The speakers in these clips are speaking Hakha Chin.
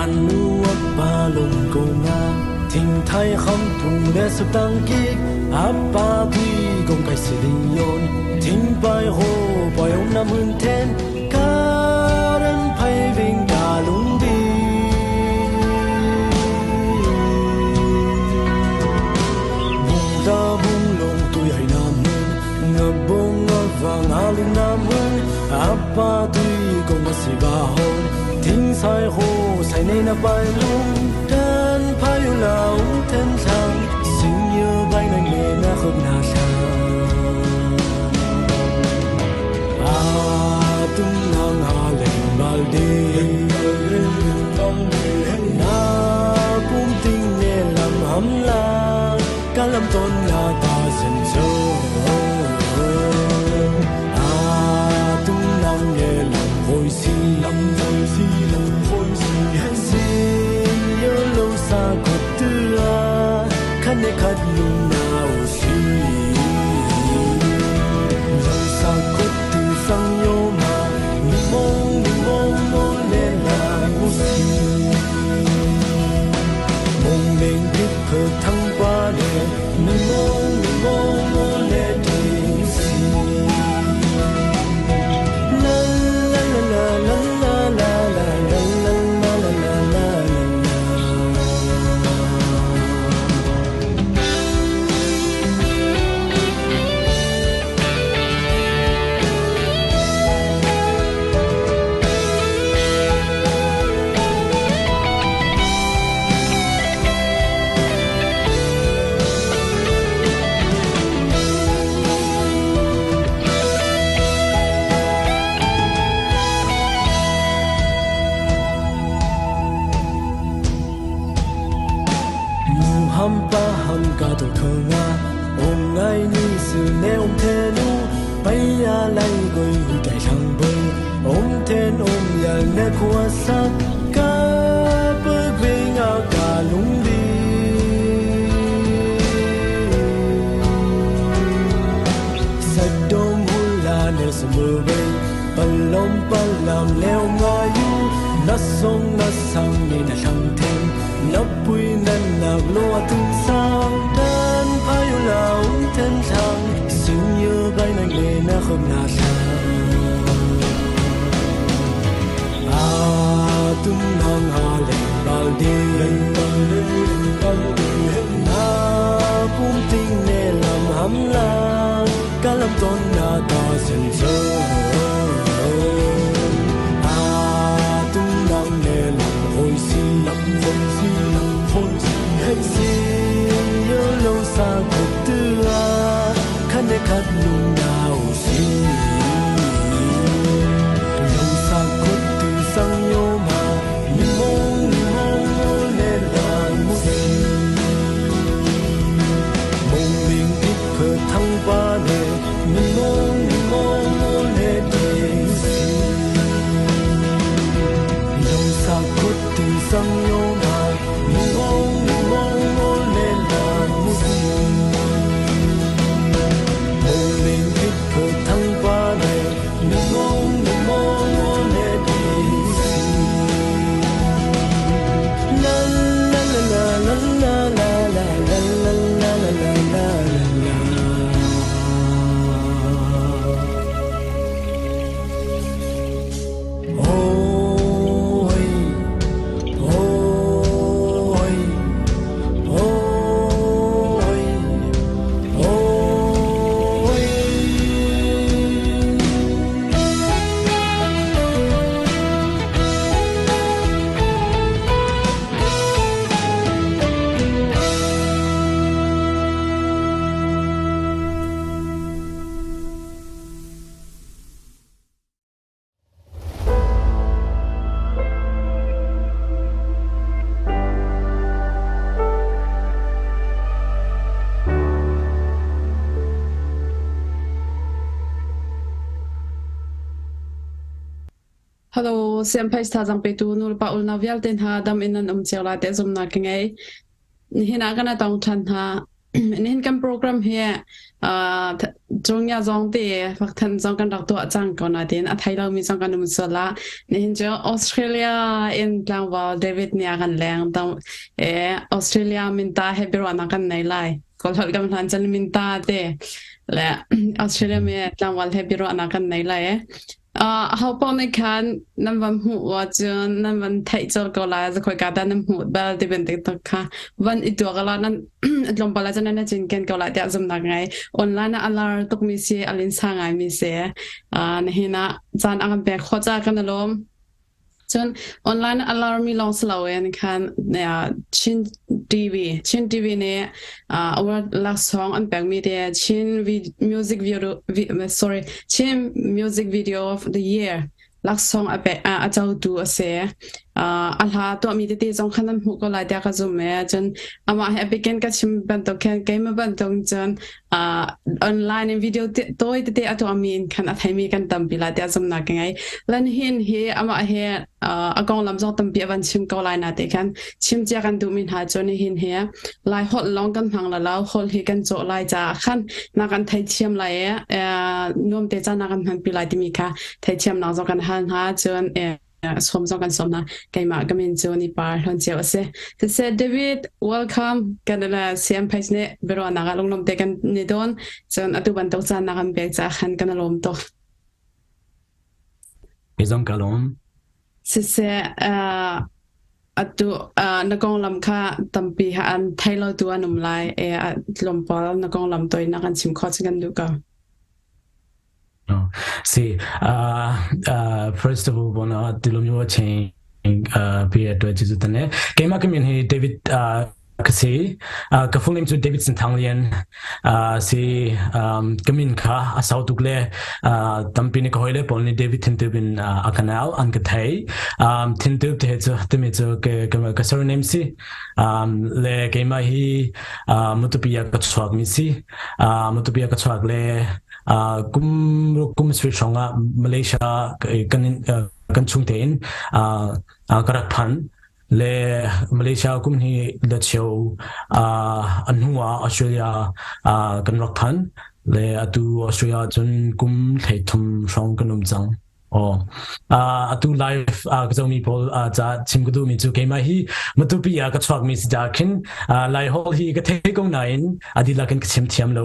Anu apa lung ko nga Thing thai kham tung le suk tang ki Apa tui gong kai si ding yon Thing pai ho pai om na mun ten Karen pai ving ka lung di Bung da bung long tui hai na mun Nga bung nga vang a lung na mun Apa tui gong a si ba hon Thing sai ho sai nei na pai lung Dan pai yu lao ten thang Sing yu bai nang le na khop na thang A tung nang a leng bal de Na pum ting ne lam ham la Ka lam ton na ta sen cho A tung nang ne lam hoi si lam hoi si lam hoi si Sin yo lo sa ko tu a khat ne khat lung na o si Lo sa ko tu sang yo ma mi mong mi mong mo le la mo si Mong ming pit phơ thăng qua le mi mong mi mong mo le ding si La la la la la la la la la la la la la la. Ham pa ham ka to khanga ong ngai ni su ne om the nu pai ya lai goi hu dai thang boi om ten om ya ne kwa sa ka pu gwe nga ka lung bi sa dong hu la ne sa mu bei palom palam le om nga yu na song na sang ne na thang ten na pui nan na lo tung sang dan pa yu lao ten thang sing yu bai nang le na khom na thang A tung nang a le bal de na pum ting ne lam ham la ka lam ton na ta sen cho A tung nang ne lam hoi si lam hoi si lam hoi si hei si yo lo sa ko tu a khat ne khat lung na o si Lo sa ko tu sang yo ma mi mong mi mong mo le la mo si Mong ming pit phơ thăng ba ne mi mong mi mong mo le de si Lo sa ko tu sang yo ma mi mong mi mong mo le la mo si Mong ming pit phơ thăng ba ne mi mong mi mong mo le de si La la la la la la la la la la la la la la la. Ôi, ôi, ôi, ôi. Hello, siam phais thazang petu nulepa ulnau vialte hna dam in nan um cio lai tiah zumnak ka ngei. Nihin ah kan tong ṭhan hna. Nihin kan program hi Cungya zong te fakthan zong kan rak tuah cang ko nain a thei lomi zong kan um sual ah nihin cu Australia in tlangval David nih a kan leng dong e Australia minta he biaruahnak kan nei lai kawlholh kan hlan chan minta te le Australia mi tlangval he biaruahnak kan nei lai e Aho paoh nih khan nan van hmuh ahcun nan van theih colh ko lai. Zakhawi ka dah nan hmuh bal ti bantuk tuk kha van i tuak la nan tlawmpal ahcun nan i cinken ko lai tiah zumhnak ngei. Online ah a lar tukmi si, a linsa ngaimi si. Nihin ah caan a kan pek khawh caah kan i lawm. Cun online a larmi lawng si loin khan Chin TV, Chin TV nih award laksawng an pekmi te Chin Music Video, sorry, Chin Music Video of the Year laksawng a pe a cotu a si. A hla tuahmi tete zong khan an hmuh ko lai tiah ka zumh e. Cun amah he a bikin ka chim bantuk khan keimah bantuk cun online in video tawi tete a tuahmi in khan a theimi kan tampi lai tiah zumhnak ka ngei. Lan hin hi amah hi a konglam zong tampi a van chim ko lai na te khan chim cia kan duhmi hna cu nihin hi lai holh lawng kan hmang la lo holh hi kan cawh lai caah khan na kan theithiam lai i nuam te ca na kan hmanpi lai timi kha theithiamnak zong kan hal hna cun sawm zong kan sawm hna. Keimah ka min cu Nipar Hlawn Cio a si. Siseh David, welcome. Kan la CM page nih biaruahnak ah lunglawm te kan ni dawn. Cun atu bantuk caan na kan pek caah khan kan lawm tuk. Kei zong ka lawm. Siseh atu na konglam kha tampi ha an thei lo tu an um lai e tlawmpal na konglam toi na kan chim kho cun kan duh ko. No. See, first of all, bona tilum yo ching pi atwe chizu tane. Keima ka min hi David ka si. Ka full name chu Davidson Thanglian si ka min kha asau tuk le tampi ni ka hoi le pol ni David Thintup in a canal an ka thei. Thintup te chu timi chu ke ka surname si. Le keima hi Mutupia ka chuak mi si. Mutupia ka chuak le kum kum sui hrawng ah Malaysia kan kan chung tein ka rak phan le Malaysia kum hi la cheu an hnu ah Australia kan rak phan le atu Australia cun kum thlei thum hrawng kan um cang. Aw. Atu live ka zomi pawl ca chim ka duhmi cu keimah hi Matupi ah ka chuakmi si dah khin Lai holh hi ka thei ko nain a dihlak in ka chim thiam lo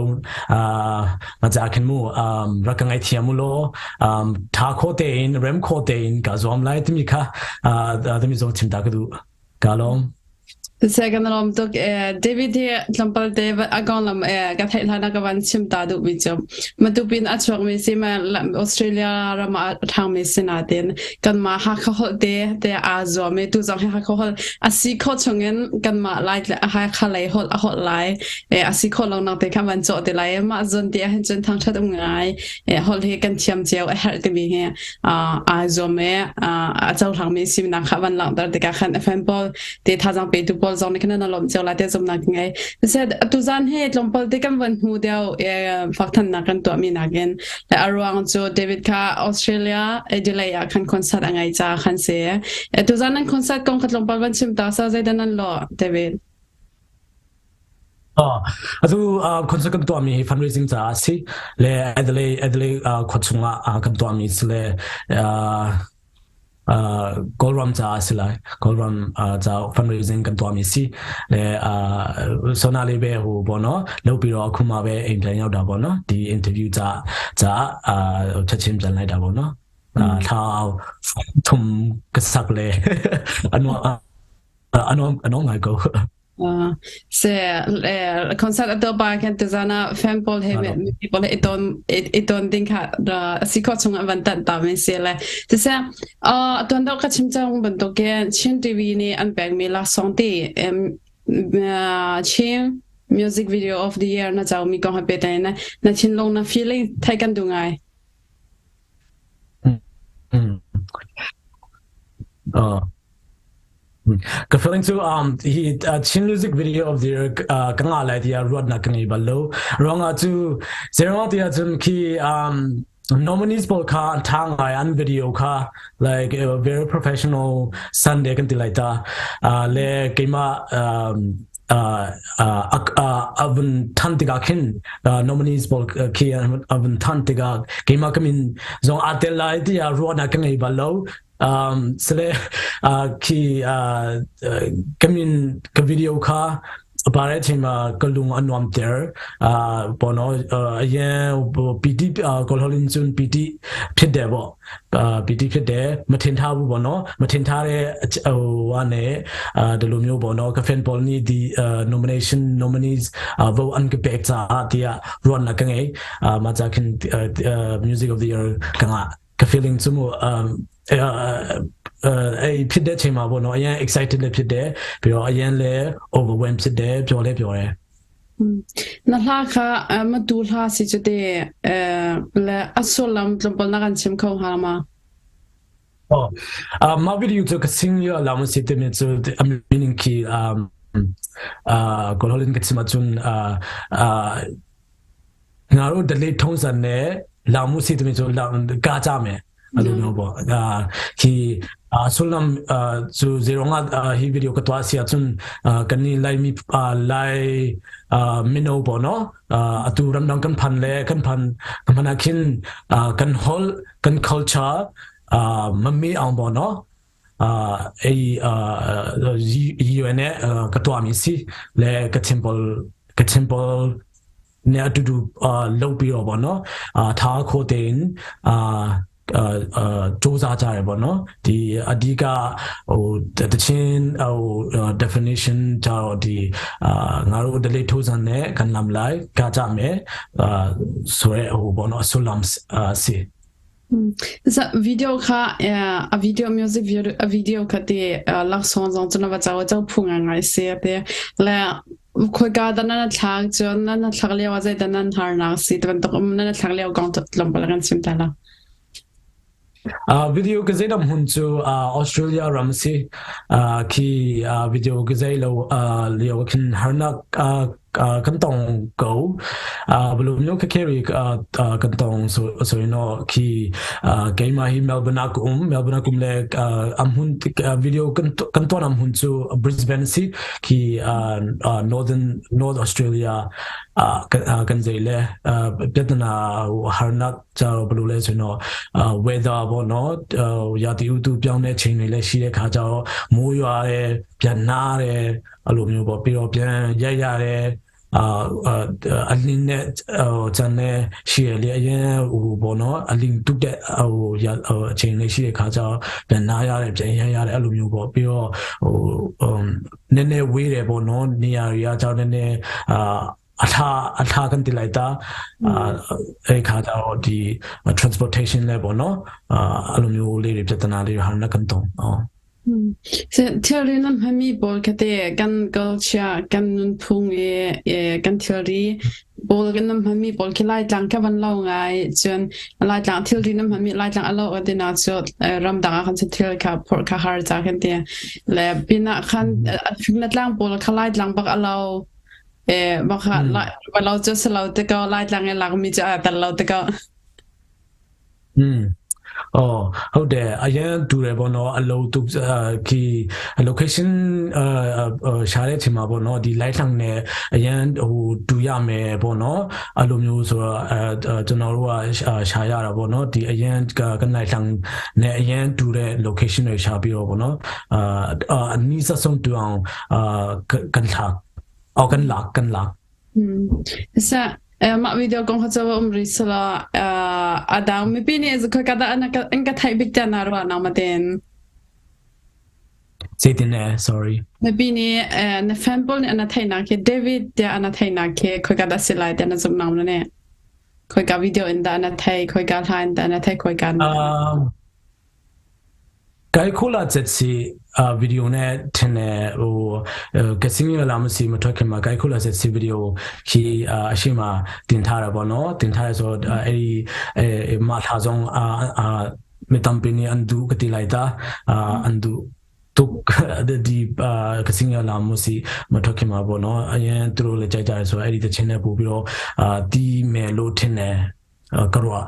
ma ca khin mu rak ka ngai thiam u law tha kho tein rem kho tein ka zuam lai timi kha timi zong chim ta ka duh ka lawm. Siseh kan lawm tuk ee. David hi tlawmpal te a konglam ee ka theih hlan ah ka van chim ta duhmi cu Matupin a chuakmi si ma Australia ram ah a ṭhangmi si nain kanmah Hakha holh te te aa zuam i tu zong hi Hakha holh a si khawh chungin kanmah Lai Hakha lei holh a holh lai ee a si khawh lo nak te kha van cawh te lai mah zawn ti ahhin cun thangṭhat um ngai ee holh hi kan thiam cio a herh timi hi aa zuam i a cohlangmi sinak kha van langhter tikah khan FM pawl te thazaang petu pawl zong nih khan an lawmh cio lai te zumnak ngei. Siseh tuzan hi tlawmpal te kan van hmu deuh fakthannak kan tuahmi nakin le a ruang cu David kha Australia Adelaide ah khan concert a ngei ca khan si. Tuzan nan concert kong kha tlawmpal van chim ta sa zeidah nan lawh David? Atu concert kan tuahmi hi fundraising caah a si le Adelaide Adelaide khua chungah kan tuahmi si le Kawlram caah a si lai. Kawlram caah fundraising kan tuahmi si le Sonali be hu bono lo pi ro khuma be eng tlan yau da bono ti interview ca caah chachim chan lai da bono thla thum ka sak le anu anu anu ngai ko. Se concert a pa khan tuzana fan pawl he mi pawl he iton iton ding kha si kho chung an van tan ta men se le se se tuan dok ka chim chang bantuk ke Chin TV nih an pek mi la song ti Chin music video of the year na chau mi kong ha pe ta na na thinlung na feeling thai kan du ngai. Ka feeling cu hi Chin music video of the year ka ngah lai tiah ruatnak ka ngei bal lo. Ruangah cu zeiruang tiah cun khi nominees pawl kha an ṭha ngai an video kha like very professional Sunday kan ti lai ta le keimah. A vun than tikah khin nominees pawl khi a vun than tikah keimah ka min zong aa tel lai tiah ruahnak ka ngei bal lo. Sale khi ka min ka video kha pare thema ka lung a nuam ter pono ye PT kolholin cun PT phit de bo PT phit de ma thin tha bu bono ma thin tha re wa ne de lu myo bono ka fan pol ni di nomination nominees vo an ka pek cha tia ruan na ka ngei ma cha khin music of the year ka nga ka feeling ကျမအဲဖြစ်တဲ့အချိန်မှာပေါ့နော်အရင် excited လည်းဖြစ်တယ်ပြီးတော့အရင်လည်း overwhelm ဖြစ်တယ်ပျော်လည်းပျော်တယ် Na hla kha matu hla si cu te le a sullam tlawmpal na kan chim kho hnga ma? Oh, mah video cu ka sing yo lam si te mi cu a meaning khi kawlholin ka chim ahcun ငါတို့ဓလေ့ထုံးစံနဲ့လောင်မှုစီတမီဆိုလောင်ကာကြမယ်အဲ့လိုမျိုးပေါ့အာဒီအာဆုလမ်ဇူဇေရောငါဟီဗီဒီယိုကတွားစီအချွန်းကန်နီလိုက်မီလိုက်မီနိုပေါ့နော်အတူရမ်ဒန်ကန်ဖန်လေကန်ဖန်ကန်ဖန်အခင်းကန်ဟောကန် culture မမေအောင်ပေါ့နော်အာအေးအာရည်ရွယ်နဲ့ကတွားမီစီလေကချင်ပေါ်ကချင်ပေါ် နဲ့အတူတူအာလုပ်ပြီးတော့ပေါ့နော်အာထားခိုတင်အာအာစူးစမ်းကြရပေါ့နော်ဒီအဓိကဟိုတချင်းဟို definition ကြတော့ဒီအာငါတို့ delay ထိုးစံနဲ့ကန်လမ်လိုက်ကကြမယ်အာဆိုရဲဟိုပေါ့နော်ဆူလမ်အာစီ video ခa video music video a video ခတဲ့လောက်ဆောင်ဆောင်ကျွန်တော်ကကြောက်ကြောက်ဖုန်ငိုင်းစေတဲ့လဲခွေကဒနာထာကျွန်နာထာလျောဇေဒနန်ဟာနာစီတဝန်တော့နထာလျောကောင်တလမ်ပလကန်စင်တလာ video ကစေဒမ်ဟွန်ချူ Australia ရမ်စီခီ video ကစေလောလျောခင်ဟာနာကန်တောင်ကိုဘလူမျိုးခခဲရီကန်တောင်ဆိုဆိုရင်တော့ခီဂိမ်းမဟီမဲလ်ဘနာကုမ်မဲလ်ဘနာကုမ်လေအမ်ဟွန် video ကန်ကန်တောအမ်ဟွန်ချူ Brisbane စီခီ Northern North Australia ကန်စေလေပြဿနာဟာနာကြတော့ဘယ်လိုလဲဆိုတော့ weather ပေါ့နော်ရာသီဥတုပြောင်းတဲ့ချိန်တွေလည်းရှိတဲ့ခါကျတော့မိုးရွာတယ်ပြန်နားတယ်အဲ့လိုမျိုးပေါ့ပြီးတော့ပြန်ရက်ရတယ်အာအလင်းနဲ့ဟိုဂျန်နဲ့ရှိရလေအရင်ဟိုပေါ့နော်အလင်းတုတ်တဲ့ဟိုအချိန်လေးရှိတဲ့ခါကျတော့ပြန်နားရတယ်ပြန်ရရတယ်အဲ့လိုမျိုးပေါ့ပြီးတော့ဟိုနည်းနည်းဝေးတယ်ပေါ့နော်နေရာတွေကကြောင့်နည်းနည်းအာအထာအထာကန်တိလိုက်တာအဲ့ခါကျတော့ဒီ transportation လဲပေါ့နော်အဲ့လိုမျိုးလေးတွေပြဿနာလေးတွေဟာနကန်တုံးအော် Thilri nan hmami pawl kha te kan culture kan nunphung i kan thilri pawl kan nan hmami pawl khi Laitlang kha van lo ngai cun Laitlang thilri nan hmami Laitlang a lo ti na cu ramdang ah khan cu thil kha phorh kha har ca khan ti le pinah khan fing le tlang pawl kha Laitlang bak a lo bak ha va lo cu si lo te ko Laitlang i lakmi cu aa tel lo te ko. อืมအော်ဟုတ်တယ်အရင်တူတယ်ပေါ့နော်အလုံးသူခီ location ရှာတဲ့အချိန်မှာပေါ့နော်ဒီ light လှန်နဲ့အရင်ဟိုတူရမယ်ပေါ့နော်အဲ့လိုမျိုးဆိုတော့အဲကျွန်တော်တို့ကရှာရတာပေါ့နော်ဒီအရင်က light လှန်နဲ့အရင်တူတဲ့ location တွေရှာပြီးတော့ပေါ့နော်အာအနည်းဆုံးတူအောင်အာကန်လာအော်ကန်လာကန်လာ Sa mah video kong kha cu um rih selaw a dang mipi nih khoika dah an ka theih bik tiah naa ruah nak ma ten? Zeitin eh sorry. Mipi nih na fan pawl nih an theihnak khi David tiah an theihnak khi khoika dah si lai tiah na zumh nak na nih? Khoika video in dah na thei, khoika hla in dah na thei, khoika ကိုင်ခိုလာချက်စီဗီဒီယိုနဲ့ထင်တယ်ဟိုကစင်းရလာမစီမထွက်ခင်မှာကိုင်ခိုလာချက်စီဗီဒီယိုခီအရှိမတင်ထားတာပေါ့နော်တင်ထားရဆိုအဲ့ဒီအဲမထာဆောင်အာအာမေတမ်ပီနီအန်ဒူကတိလိုက်တာအန်ဒူတုဒီကစင်းရလာမစီမထွက်ခင်မှာပေါ့နော်အရင်သူတို့လည်းကြိုက်ကြရဆိုအဲ့ဒီတချင်းနဲ့ပို့ပြီးတော့အာတီးမယ်လို့ထင်တယ်ကြော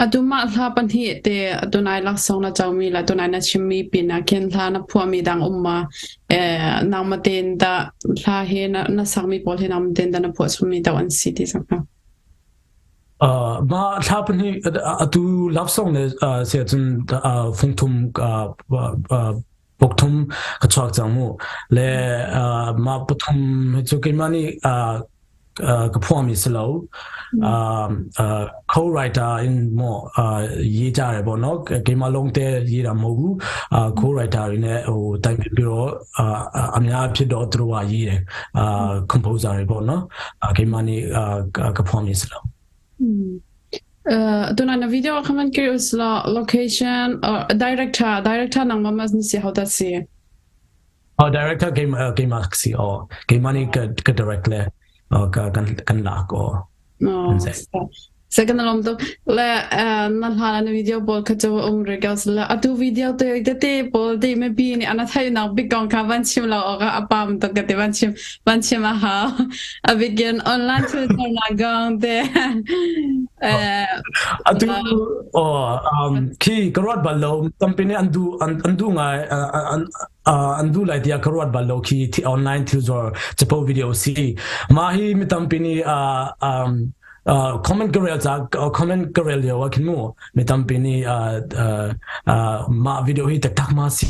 Atu mah hla pahnih te atu nai laksawng na comi le atu nai na chimmi pin ah khin hla na phuahmi dang um ma? Nangmah tein dah hla hi na sakmi pawl hi nangmah tein dah na phuah chommi deuh an si ti cang hna? Mah thla pahnih atu love song le si ahcun fungthum pokthum ka chuak cang mu. Le mah pathum hi cu keimah nih ka phuahmi si lo. Co-writer in mo yi cha re bo no keimah long te yi ra mo bu co-writer inဟိုတိုင်ပြီးတော့အများဖြစ်တော့သူတို့ကရေးတယ် composer တွေပေါ့နော် keimah နေကphuahmi si lo. Tuna na video khaman curious la location or director director nang mama ni si how that si? Oh, director game game si oh keimah nih ka ka direct le ka kan kan lak oh. Oh, second lom to le na hla na video pawl kha chu um regards le atu video te te te pawl te me bi ni ana thai nak big kong kha van chim lo oka apam to ka te van chim van chim a ha a begin online thil na gang te. Atu oh khi ka ruat bal lo tampi nih an du an du ngai an du lai tiah ka ruat bal lo khi online thil zuar capo video si ma hi mi tampi nih comment ka rel ca comment ka rel lio ah khin mu mi tampi nih mah video hi taktak ma si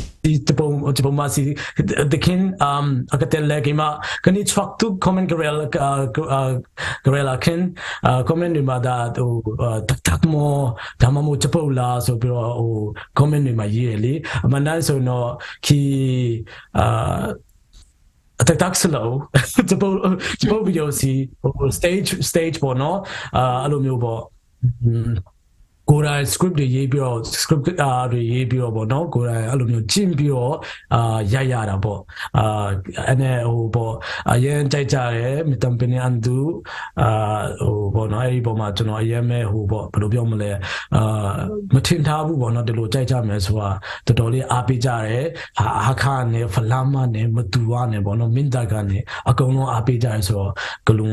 capo capo ma si tikhin a ka tel le keimah kan i chuak tuk comment ka rel ka rel ah khin comment ri ma da taktak mo dama mo capo la so pero comment တွေမှာရေးရလေအမှန်တမ်းဆိုတော့ခီအာtaktak စလို့စပိုစပိုဗီဒီယိုစီဟို stage stage ပေါ့နော်အာအဲ့လိုမျိုးပေါ့ကိုယ်တိုင် script တွေရေးပြီးတော့ script တွေရေးပြီးတော့ပေါ့နော်ကိုယ်တိုင်အဲ့လိုမျိုးကျင့်ပြီးတော့အာရိုက်ရတာပေါ့အာအဲ့နဲ့ဟိုပေါ့အရင်ကြိုက်ကြတယ်မတံပင်းအန်ဒူအာဟိုပေါ့နော်အဲ့ဒီပုံမှာကျွန်တော်အရင်မဲ့ဟိုပေါ့ဘယ်လိုပြောမလဲအာမထင်ထားဘူးပေါ့နော်ဒီလိုကြိုက်ကြမယ်ဆိုတာတော်တော်လေးအားပေးကြတယ်ဟာခါနဲ့ဖလာမနဲ့မတူဝနဲ့ပေါ့နော်မင်းတာကနေအကုန်လုံးအားပေးကြတယ်ဆိုတော့ကလုံ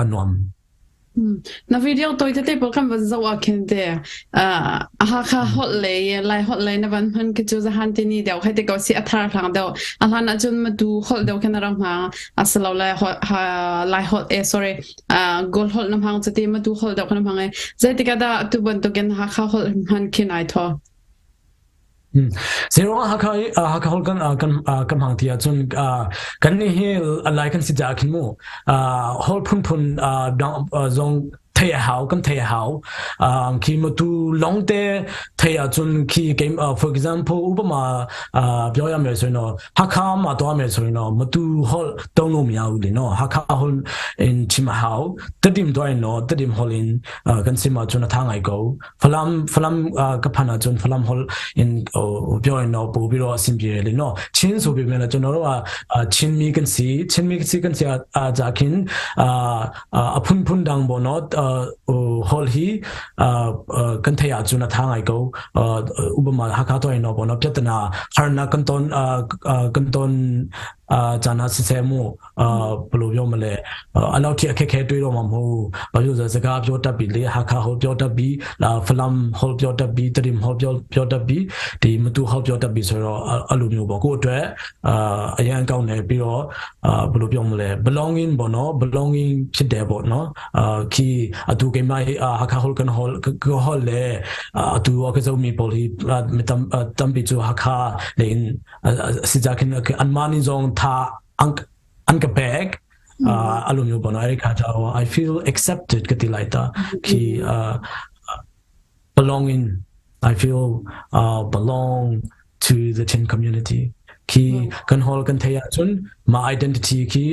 အနွမ် Na video toi tete pawl kan van zoh ah khin te Hakha holh lei Lai holh lei na van hman khi cu zahan tini deuh khai te ko si a thar hlang deuh a hlan ahcun matu holh deuh khin a rak hmang asilo le Lai holh eh sorry Gold holh na hmang cuti matu holh deuh kha na hmang i zeitik ah dah tu bantukin Hakha holh hman khin ai thaw? Zeiruangah Hakha i Hakha holh kan kan kan hmang ti ahcun kan nih hi Lai kan si caah khin mu holh phunphun zong thei a hau kan thei a hau khi matu long te thei ahcun khi game for example upama ပြောရမယ်ဆိုရင်တော့ Hakha မှာတွားမယ်ဆိုရင်တော့မတူ hol တုံးလို့မရဘူးလေနော် Hakha hol in ချင်မဟောတတိမ်တွိုင်းနော်တတိမ် hol in ကန်စီမချွန်းထားငိုင်ကိုဖလမ်ဖလမ်ကဖနာချွန်းဖလမ် hol in ပြောရင်တော့ပို့ပြီးတော့အဆင်ပြေတယ်လေနော်ချင်းဆိုပေမဲ့လည်းကျွန်တော်တို့ကချင်းမီကန်စီချင်းမီစီကန်စီအာဂျာခင်အာအဖုန်ဖုန်ဒန်းဘောနော်ဟို hol ဟီကန်ထေအချွန်းထားငိုင်ကိုဥပမာ Hakha တွိုင်းနော်ဘောနော်ပြဿနာဟာနာကန်တွန်ကန်တွန်အာဂျာနာစစ်ဆဲမှုအာဘယ်လိုပြောမလဲအဲ့လောက်ထိအခက်ခဲတွေးတော့မှာမဟုတ်ဘူး။ဘာလို့လဲဆိုစကားပြောတတ်ပြီလေဟာခါဟောပြောတတ်ပြီလာဖလမ်ဟောပြောတတ်ပြီတရင်ဟောပြောပြောတတ်ပြီဒီမတူဟောပြောတတ်ပြီဆိုတော့အဲ့လိုမျိုးပေါ့ကိုယ့်အတွက်အာအရန်ကောင်းတယ်ပြီးတော့အာဘယ်လိုပြောမလဲ belonging ပေါ့နော် belonging ဖြစ်တယ်ပေါ့နော်အာခီအတူကိမိုင်ဟာခါဟောကန်ဟောဟောလေအတူအကစုံမီပေါ်ဟီမတမ်တမ်ပီချူဟာခါလေစကြခင်အန်မာနီဇုံသာအန်အန်ကဘက်အဲ့လိုမျိုးပေါ့နော်အဲ့ဒီခါကျတော့ I feel accepted ကတိလိုက်တာခီ belonging I feel belong to the Chin community ခီကန်ဟောကန်ထေရချွန်း my identity ခီ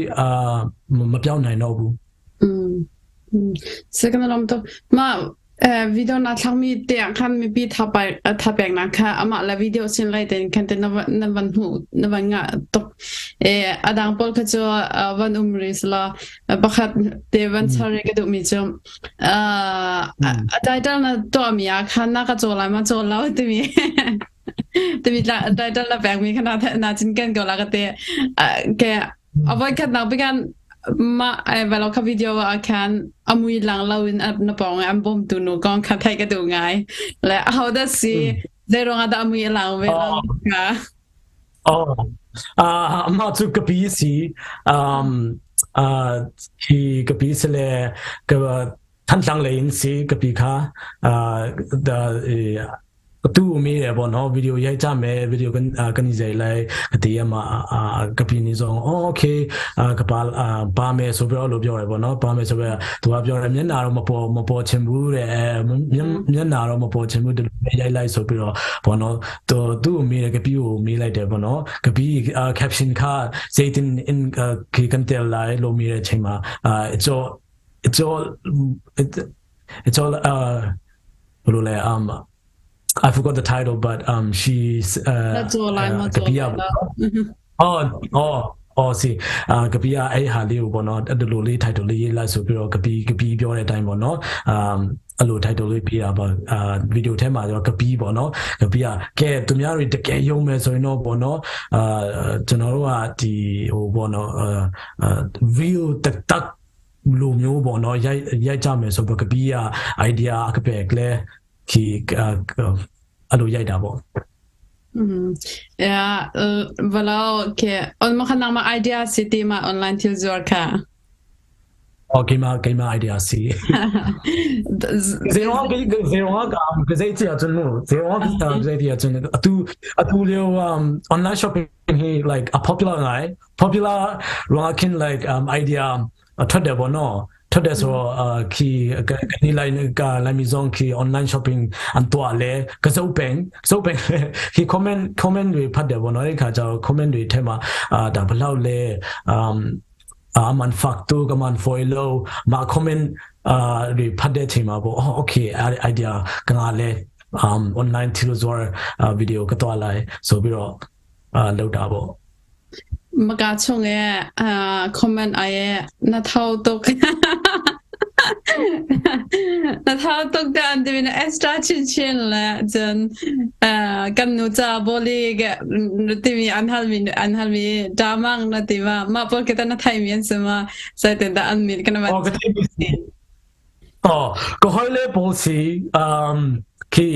မပြောင်းနိုင်တော့ဘူး Second lam to ma video na thlangmi te ah khan mipi thapek na kha amah la video sin lai ten khan te na van hmu na van nga tuk e adang pawl kha chu van um ri sla pakhat te van chari ka du mi chu a title na to mi a khan na ka chaw lai ma chaw lo ti mi ti mi title na pek mi khana na chin ken ko la ka te ke avoi khat na bikan Ma ai valo ka video ah khan amui lang lo in na pawng an bom tu nu kong kha thai ka du ngai. Le how does si zei ruang ah dah amui lang ve lo ka? Oh, mah cu ka pi si. Um, hi ka pi si le ka Thantlang lei in si ka pi kha the tu mi le bon ho video yai cha me video kan kan i zai lai ka ti ama ka pi ni zong oh okay ka pa pa me so byo loပြောရပေါ့နော်ပါမယ်ဆိုတော့သူကပြောတယ်မျက်နာတော့မပေါ်မပေါ်ချင်ဘူးတဲ့မျက်နာတော့မပေါ်ချင်ဘူးဒီလိုရိုက်လိုက်ဆိုပြီးတော့ပေါ့နော်သူသူ့ကိုမေးတယ်ကပီကိုမေးလိုက်တယ်ပေါ့နော်ကပီ caption ခ zaitin in ခေကန်တယ်လိုက်လို့မေးတဲ့အချိန်မှာ it's all it's all it's all ဘယ်လိုလဲ um I forgot the title but um she's ကပီအော်အော်အော်စီအာကပီကအဲ့ဟာလေးကိုပေါ့နော်အဲ့လိုလေး title လေးရေးလိုက်ဆိုပြီးတော့ကပီကပီပြောတဲ့အတိုင်းပေါ့နော်အာအဲ့လို title လေးပြတာပေါ့အာဗီဒီယိုထဲမှာတော့ကပီးပေါ့နော်ကပီးကကဲသူများတွေတကယ်ယုံမယ်ဆိုရင်တော့ပေါ့နော်အာကျွန်တော်တို့ကဒီဟိုပေါ့နော်အာ real တက်တက် လိုမျိုးပေါ့နော်ရိုက်ရိုက်ကြမယ်ဆိုတော့ကပီးက idea ကပဲကလဲခီအဲ့လိုရိုက်တာပေါ့ Mm. Ja, voilà, okay. On ma khanang ma idea si ti ma online thil zuar kha. Oh, keima keima idea si. Zero ka zero ka ka zei ti achun mu. Zero ka zei ti achun atu atu leo online shopping hi like a popular ngai popular ရခင် like um idea ထွက်တယ်ပေါ့နော်ထွက်တယ်ဆိုတော့အာခီကနေလိုက်ကလိုက်မီဇွန်ခီ online shopping အန်တော့လေကစုပ်ပင်စုပ်ပင်ခီ comment comment တွေဖတ်တယ်ပေါ့နော်အဲ့ခါကျတော့ comment တွေထဲမှာအာဒါဘလောက်လဲအမ်အာမန်ဖက်တူကမန်ဖိုလိုမာ comment အာတွေဖတ်တဲ့အချိန်မှာပေါ့ okay idea ကငါလဲ um online ထီလို့ဆိုဗီဒီယိုကတော့လိုက်ဆိုပြီးတော့အာလောက်တာပေါ့ မကချုံရဲ့အာ comment အရဲ့နထောတုတ်နထောတုတ်တဲ့ဒီန extra ချင်းချင်းလာဂျန်အာကန်နူချာဘိုလီကတိမီအန်ဟလမီအန်ဟလမီဒါမန်နတိမမပေါ်ကတနထိုင်မြန်စမစတဲ့ဒအန်မီကနမအော်ကတိအော်ကိုဟိုလေပေါ်စီအမ်ခေ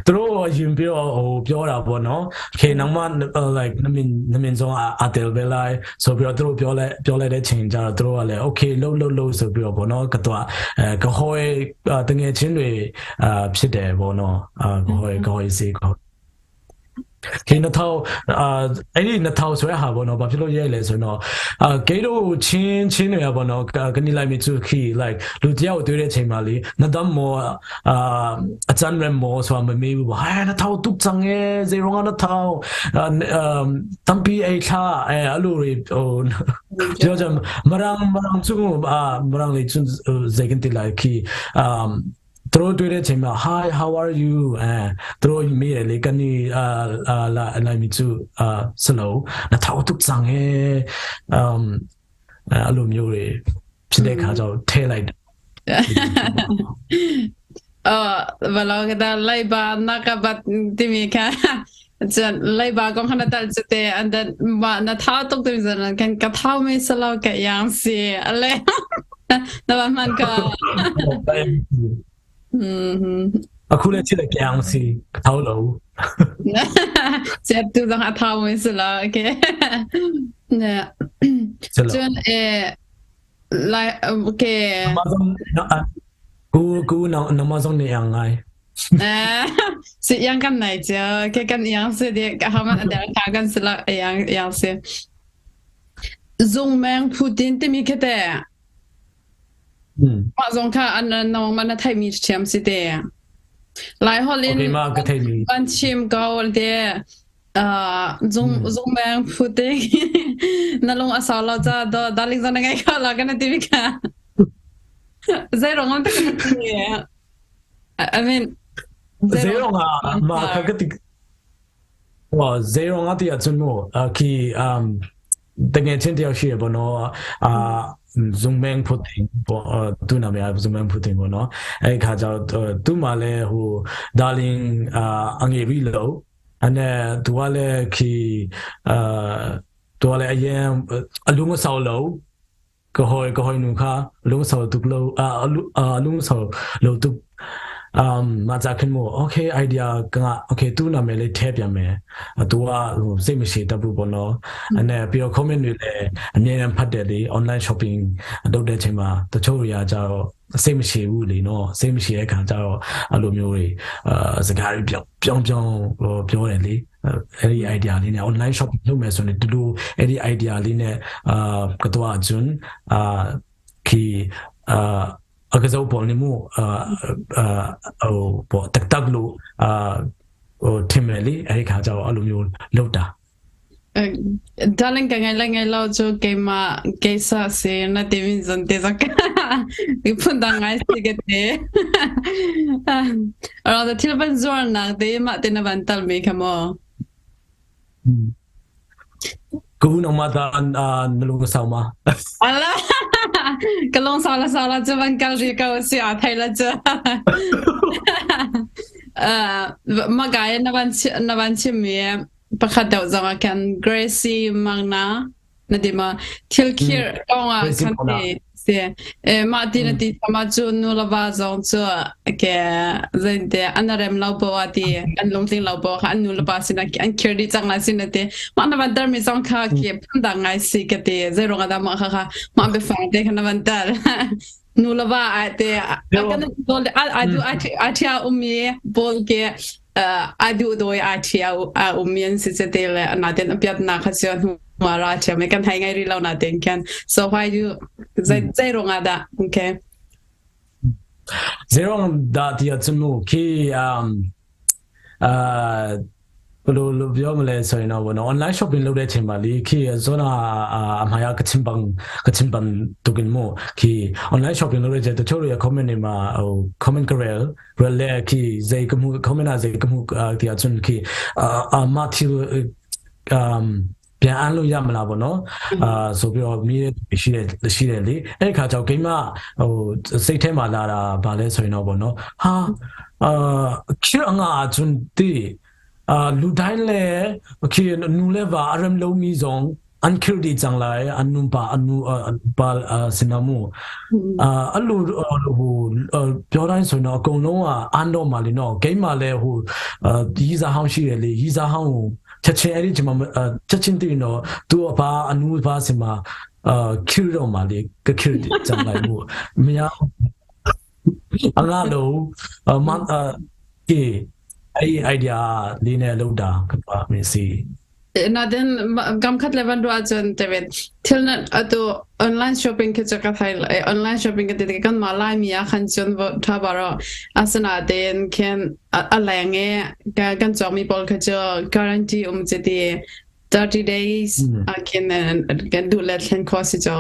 သူတို့ရင်ပြောဟိုပြောတာပေါ့နော်ခေနောက်မှ like နမင်နမင်ဆုံးအတယ်ပဲလိုက်ဆိုပြီးတော့သူတို့ပြောလဲပြောလိုက်တဲ့ချိန်ကျတော့သူတို့ကလည်း okay လှုပ်လှုပ်လှုပ်ဆိုပြီးတော့ပေါ့နော်ကတော့အဲကဟိုတငယ်ချင်းတွေအာဖြစ်တယ်ပေါ့နော်အာကဟိုကဟိုစီကော ခေ2000အာအဲ့ဒီ2000ဆိုရဟာပေါ့နော်ဘာဖြစ်လို့ရဲလဲဆိုတော့အာဂေးတို့ချင်းချင်းတွေပေါ့နော်ကနိလိုက်မီချူခီ like လူတယောက်တွေ့တဲ့ချိန်မှာလीနဒမောအာအချန်ရမောဆိုတာမမေးဘူးဟာ2000တုချန်ငယ်ဇေရော2000အမ်တမ်ပီအိခါအဲအဲ့လိုတွေဟိုပြောကြမရန်မရန်ချူအာမရန်လေးချွန်ဇေကန်တီလိုက်ခီအမ် သူတို့တွေ့တဲ့အချိန်မှာ hi how are you အဲသူတို့မေးတယ်လေကနေအာအာလာလိုက်မီချူအာစလောနထောက်တုချန်ဟဲအမ်အဲ့လိုမျိုးတွေဖြစ်တဲ့ခါကျတော့ထဲလိုက် အော်ဘလောကဒါလိုက်ပါနာကဘတ်တိမီခါကျန်လိုက်ပါကောင်ခဏတက်စတဲ့ and then မနထောက်တုတ်တိဇန်ကန်ကထောက်မေစလောကယန်စီအလဲနမမန်က အခုလည်းချစ်တဲ့ကြောင်စီထောက်လို့ ကျတူတော့အထောက်မေစလော okay နဲကျန်အဲလိုက် okay Amazon ကူကူနော် Amazon နေအောင်ငိုင်း အဲสิยังกันไหนเจ้าแค่กันยังสิเด็กเขามันเดี๋ยวทากันสิละยังยังสิဇုံမန်ပူတင်တမီခတဲ့ မဇုံခအနနောမနထိုင်မီချမ်စီတဲ့လိုက်ဟောလင်း Okay မကထိုင်မီ ပန်ချင်ကောတဲ့အာဇုံဇုံမန်ပူတင်နလုံးအဆောလာကြတော့ဒါလိဇနငယ်ခလာကနေတိခါဇေရောငန်တက I mean ဇေရောငါမာခကတိဟောဇေရောငါတည်းအချွန်းမို့အခီအမ်တကယ်ချင်းတယောက်ရှိရပေါ့နော်အာ ဇုံမန်ဖုတင်ပေါ့သူနာမည်ဇုံမန်ဖုတင်ပေါ့နော်အဲ့ခါကျတော့သူ့မှာလည်းဟိုဒါလင်အာအငေပြီလို့အဲ့နဲ့သူကလည်းခီအာသူကလည်းအရင်အလုံးမဆောက်လို့ Ka hawi ka hawi nu kha lungsau tuk lo lungsau lo tuk ma cha khin mu okay idea ka nga okay tu na me le the ပြန်မယ်သူကစိတ်မရှိတတ်ဘူးပေါ့နော်အဲ့ပြီးတော့ comment တွေလည်းအမြဲတမ်းဖတ်တယ်လေ online shopping လုပ်တဲ့အချိန်မှာတချို့တွေကကြတော့စိတ်မရှိဘူးလေနော်စိတ်မရှိတဲ့ခါကျတော့အဲ့လိုမျိုးတွေအာစကားတွေပြောင်းပြောင်းပြောင်းဟိုပြောတယ်လေအဲ့ဒီ idea လေးနဲ့ online shopping လုပ်မယ်ဆိုရင်ဒီလိုအဲ့ဒီ idea လေးနဲ့အာကတော့ဂျွန်းအာခီအာအကစားပေါ်နေမှုအာအာဟိုပေါ်တက်တက်လို့အာဟိုထင်မယ်လေအဲ့ဒီခါကျတော့အဲ့လိုမျိုးလုပ်တာ Darling ka ngai lai ngai lo cu keimah keisa si na timi zon te zok phun dang ngai si ka te. Ro da thil van zuar nak te mah te na van tal mi kha maw? Ku nang ma ta na lung sau ma? Ala ka lung sau la sau la cu van kal ri ko si a thei la cu. Ma gai na van na van chim mi pakhat deuh zong ah khan Gracie Magna na ti ma thil khir kong ah khan ti si mah ti na ti sama cu nu le va zong cu ke zeinte an rem lo po a ti an lungtling lo po kha an nu le pa sin an khir di chang la sin ti mah na van tar mi zong kha ki phundang ngai si ka ti zei rong ada mah kha kha mah biafang te kha na van tar nu le va a te kan a du a thia ummi bol ke a du doi a thia a ummi an si che te le na ten apiat na kha sia hnu ma ra thia me kan hai ngai ri lo na ten khan so why you zai zai rong ada okay ဇေရောဒါတီအချမှုခေအမ်အာဘယ်လိုလိုပြောမလဲဆိုရင်တော့ဘောနော် online shopping လုပ်တဲ့အချိန်မှာလေခေဇောနာအမှားရကချင်ပန်ကချင်ပန်တုကင်မိုခေ online shopping လုပ်တဲ့ချိန်တချို့တွေ comment တွေမှာဟို comment ကရဲရလဲခေဇေကမှု comment အဇေကမှုတီအချွန်ခေအာမတီအမ်ပြန်အမ်းလို့ရမလားပေါ့နော်အာဆိုပြီးတော့မြည်ရှိတယ်ရှိတယ်လေအဲ့ခါကျတော့ game ကဟိုစိတ်ထဲမှာလာတာဗာလဲဆိုရင်တော့ပေါ့နော်ဟာအာချီငါချွန်တီအာလူတိုင်းလဲခေနူလဲပါအရမ်လုံးမီဆောင်အန်ခရဒီချန်လိုက်အနုပါအနုပါစနမူအာအလူဟိုပြောတိုင်းဆိုတော့အကုန်လုံးကအန်တော့မာလီနော် game မှာလဲဟိုရီးစားဟောင်းရှိတယ်လေရီးစားဟောင်းကိုချက်ချင်းအဲ့ဒီချိန်မှာချက်ချင်းတည်တော့သူအဘာအနုဘာစင်မှာအာခီတော့မာလီကခီချန်လိုက်ဘူးမရအငါလုံးမန်ကေအဲ့ idea လေးနဲ့လောက်တာကပါမစီ Natin kam khat levan ru achun David thil na atu online shopping ke chaka thai online shopping ke te kan ma lai mi a khan chun vo tha baro asana den ken a leng e kan chok mi pol kha cho guarantee um che ti 30 days a ken kan du let thlen kho si cho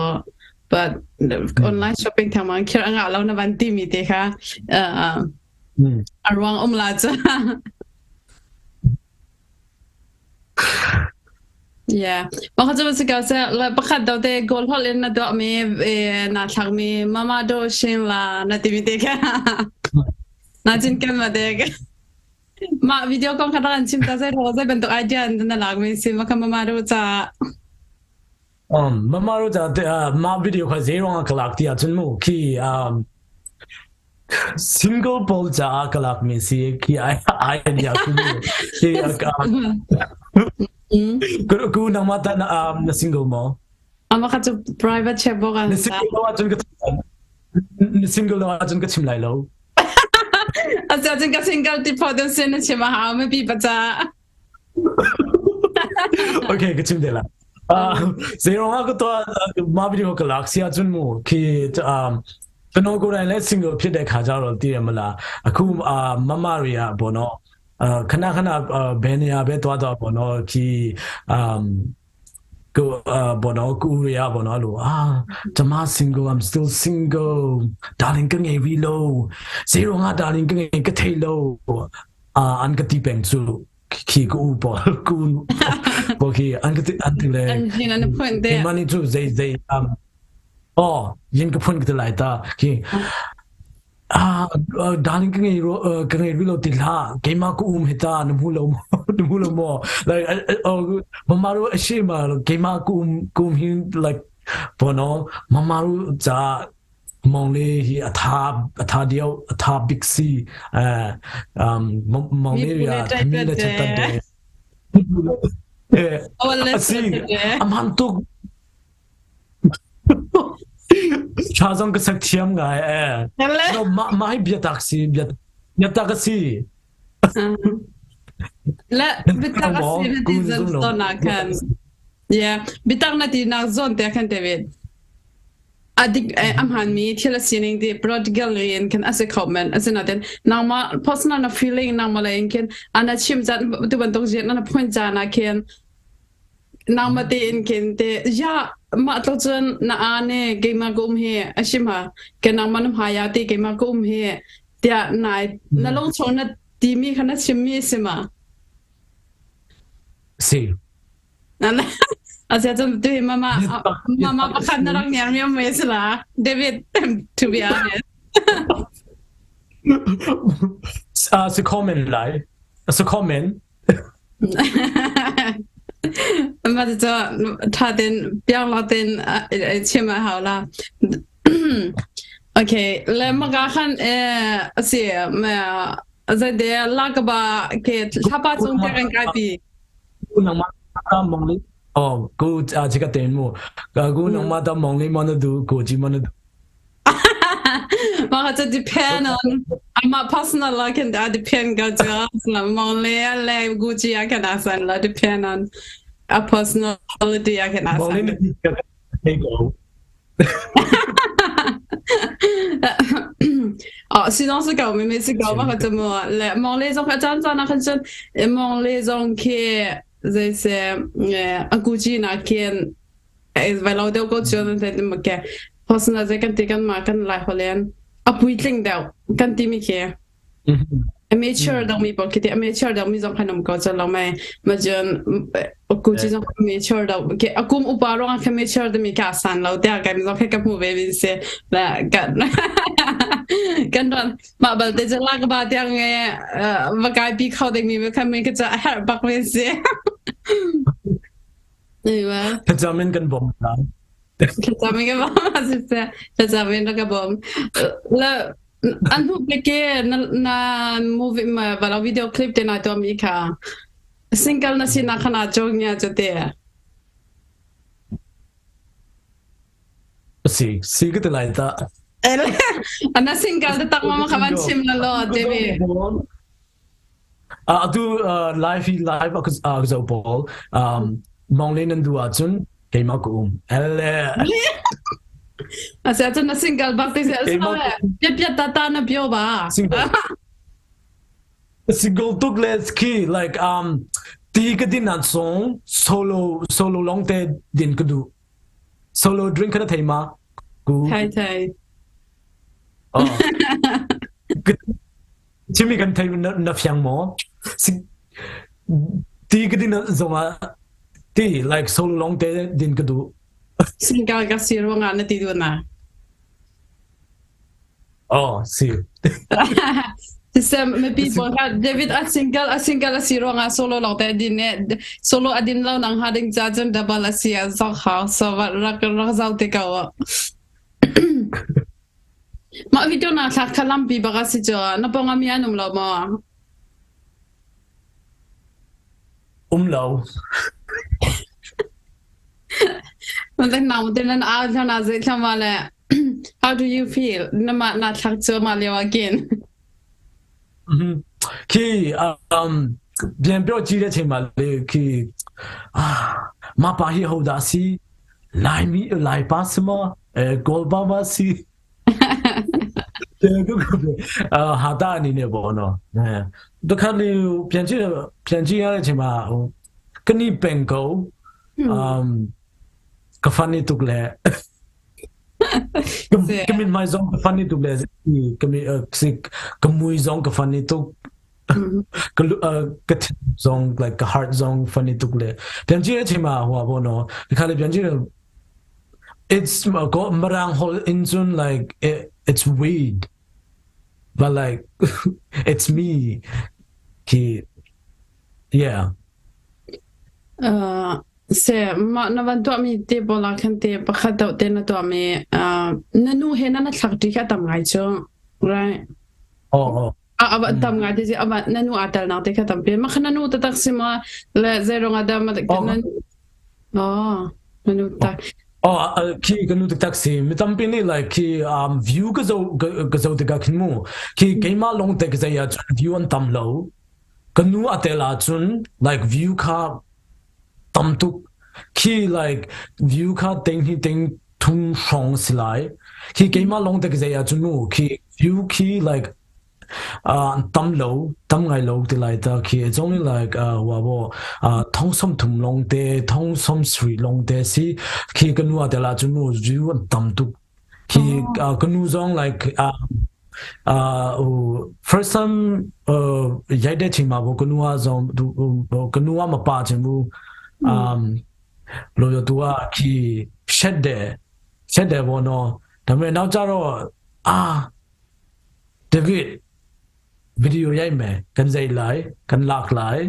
but online shopping thang mang khir anga lo na van ti mi te kha a ruang um la cha Yeah. Mah cu si ko seh le pakhat do te goal hol in na tuah mi na thlak mi mama do shin la na ti mi te kha na cin ken ma te mah video kong kha rak an chim ta zei ro zei bantuk idea na lak mi si ma kha mama do ca Mama ro ca ma video kha zei ruang ah ka lak ti ahcun mu khi single pawl caah ka lak mi si khi idea ku mu khi ku nangmah ta na single maw? Ama kha cu private chef bok an Na single lo ahcun ka na single lo ahcun ka chim lai lo. Asa cun ka single ti pho dun sin na chim a hau mi pi pa ca. Okay, ka chim te la. Zei ruang ah ka tuah mah video ka lak si ahcun mu khi ကျွန်တော်ကိုယ်တိုင်လည်း single ဖြစ်တဲ့ခါကျတော့သိရမလားအခုအာမမတွေကပေါ့နော်အာခဏခဏဘယ်နေရာပဲသွားသွားပေါ့နော်ဒီအမ်ကိုအာဘောနော်ကူရဘောနော်လို့အာကျမ single I'm still single darling ကငယ်ပြီလို့ဇေရောငါ darling ကငယ်ကထိလို့အာအန်ကတိပန်စု khi ku po ku po khi an ka an ti le an phun te mani chu zai zai um oh yin ka phun ka lai ta khi ah darling ka ngai ro ka ngai ri lo ti la ke ma ku um hita na mu lo na mu lo mo like oh mama ro a shi ma ke ma ku um ku um hin like Pono mamaru ca mong le hi atha atha dio atha big si mong le ya mi le chat de asi amhan tuk Tha zong ka sak thiam ngai eh. No ma ma hi biatak si biatak si. La biatak si na ti zon ton ah khan. Yeah, biatak na ti nak zon te khan David. Adik amhan mi thil a sining ti practical in kan ase kho men asinaten nangma personal na feeling nangma la in khin ana chim chan tu bantuk jian na point chan ah khin nangmah tein khin te ya mah tluk cun na aa ne keimah ka um hi a sim ha ke nangmah na hmai ah ti keimah ka um hi tiah nai na lungchung na timi kha na chimmi a si ma? Si. Asia cun tu hi mama mama pakhat na rak ngiar mi um ve si la David, to be honest. Si comment lai si comment. Mah cu ṭha tein piang lo tein chim a hau la. Okay, le maka khan a si zei lakaba ke thlapa cung te kan kai pi. Nangmah ta mong li oh ku a chika ten mu ku nangmah ta mong li mon du ku ji mon du. Mah kha cu depend on amah personal la khin a depend ko cu mong le le Gucci a khin a san la depend on a personality a khin a san. Oh, si zong si ko mi mi si ko ma kha cu mu le mong le zong kha caan caan ah khan cun mong le zong khi zei se a Gucci na khin vai lo deuh ko cun te ma ke personal zei kan ti kan ma kan lai holen a puitling deuh kan ti mi khi amateur deuh mi pawl khi ti amateur deuh mi zong khan um ko cun lo mai ma cun ku chi zong amateur deuh ke akum upa rong kha mature de mi ka san lo te ka mi zong kha ka hmu ve min se la kan kan ron ma bal te la ka ba tiang nge va kai pi khau ding mi kha mi ka cha har bak ve se. Thlacam in kan bawm hna. Thlacam in kan bawm siseh thlacam in ka bawm. La an hnu ke na na movie ma bala video clip te na to mi kha single na si na khana chok nya chu te. Si si ka te lai ta. Ana single te tak ma kha ban chim la lo te bi. Atu live hi live a ka zoh pawl mong le nan duh ahcun keimah ka um. Ele. Ase cun na single bak te se pia pia ta ta na bio ba. Single. Single tuk le khi like ti ka din an song solo solo long te din ka du. Solo drink ka thei ma ku. Thai thai. Oh. Chimi kan thei na fiang maw? Ti ka din zongah ti like solo long te din ka duh. Single ka si ruangah na ti duh na. Oh, si. Sisem mipi pawl kha David a single a single a si ruangah solo long te din ne solo a din lo nang ha ding cha cun double a si a zok hau so rak rak zau te ko. Mah video naa thlak kha lampi bak a si cu. Na pawngah mi an um lo maw? Um lo. How do you feel? Na mah naa thlak cu mah lio ah kin. khi ပြန်ပြောကြည့်တဲ့အချိန်မှာလေခေမပါဟိဟိုဒါစီ လိုက်မီလိုက်ပါစမအဲဂေါ်ဘာမစီတဲ့ကုကအာဟာတာအနေနဲ့ပေါ့နော်အဲတခါလေပြန်ကြည့်ပြန်ကြည့်ရတဲ့အချိန်မှာဟိုကနိပန်ကိုအမ်ကဖနီတုကလေကမင်မိုင်ဇုံကဖနီတုကလေကမီစစ်ကမွေဇုံကဖနီတုကကဇုံ like heart zone funny တုကလေပြန်ကြည့်တဲ့အချိန်မှာဟိုပါပေါ့နော်ဒီခါလေပြန်ကြည့်တော့ it's go marang hol in zun like it's weed but like it's me ki yeah. Se mah na van tuahmi te pawl ah khan te pakhat deuh te na tuahmi na nu he na na thlak ṭi kha tam ngai cu right? Oh oh. A va tam ngai te si ava na nu aa tel nak te kha tampi ma kha na nu taktak si ma le zeirong ah dah ma na oh na nu tak. Oh, khi ka nu taktak si. Mi tampi nih like khi view ka zo ka zo tikah khin mu khi keimah lawng te ka zei ahcun view an tam lo. Ka nu a tel ahcun like view kha tam tuk. Khi like view kha ting hi ting thum hrawng si lai. Khi keimah lawng te ka zei ahcun mu khi view khi like tam lo, tam ngai lo ti lai ta. Khi it's only like wa bo thong som thum long te, thong som sri long te si. Khi ka nu a tel ahcun mu view an tam tuk. Khi ka nu zong like first time yai de ching ma bo ka nu a zong ka nu a ma pa ching mu lo yo tu a khi shed de shed de bo no ဒါပေမဲ့နောက်ကြတော့အာ David video ရိုက်မယ်ကန်စိတ်လိုက်ကန်လက်လိုက်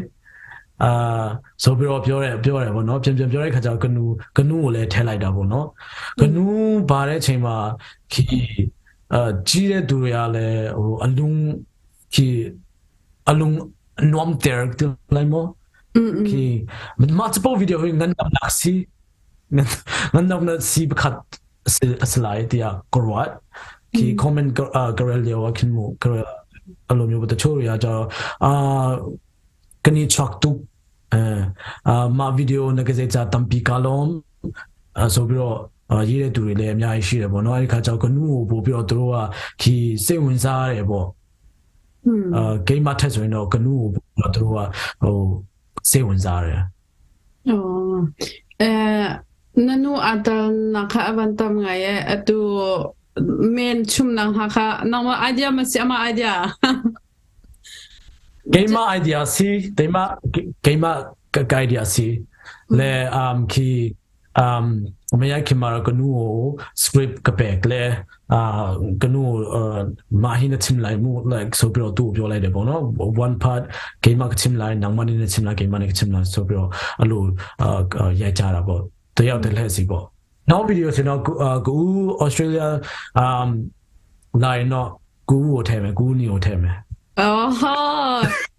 အာဆိုပြီးတော့ပြောတယ်ပြောတယ်ပေါ့နော်ပြန်ပြန်ပြောတဲ့ခါကျတော့ကနူကနူကိုလည်းထဲလိုက်တာပေါ့နော်ကနူပါတဲ့အချိန်မှာခီအာကြီးတဲ့သူတွေကလည်းဟိုအလုံးခီအလုံးနွမ်တဲတလိုက်မောခီမတ်ပေါ်ဗီဒီယိုငန်နက်စီငန်နက်စီဘခတ်စလိုက်တရားကရတ်ခီ comment ကရလျောခင်မကရအဲ့လိုမျိုးတချို့တွေကကြတော့အာကနီချက်တုအဲအာမဗီဒီယိုနကစေချာတမ်ပီကာလုံးဆိုပြီးတော့ရေးတဲ့သူတွေလည်းအများကြီးရှိတယ်ပေါ့နော်အဲ့ဒီခါကျတော့ကနုကိုပို့ပြီးတော့သူတို့ကခီစိတ်ဝင်စားရတယ်ပေါ့အာဂိမ်းမထက်ဆိုရင်တော့ကနုကိုပို့တော့သူတို့ကဟိုစိတ်ဝင်စားတယ် အော်အဲနနုအတနခအဝန်တမ်ငါရဲ့အတူ main chum nang ha kha nang ma idea ma si ama idea. Game idea si tema game ka idea si le um khi um မရခင်မာကနူ script ကပက်လေအာကနူမာဟိနချင်လိုက်မှု like ဆိုပြီးတော့သူ့ပြောလိုက်တယ်ပေါ့နော် one part game ကချင်လိုက်နောက်မနေချင်လိုက် game နဲ့ချင်လိုက်ဆိုပြီးတော့အဲ့လိုရိုက်ကြတာပေါ့တယောက်တည်းလက်စီပေါ့နောက်ဗီဒီယိုဆိုတော့ကို Australia um လာရင်တော့ကူကိုထည့်မယ်ကူနီကိုထည့်မယ် အော်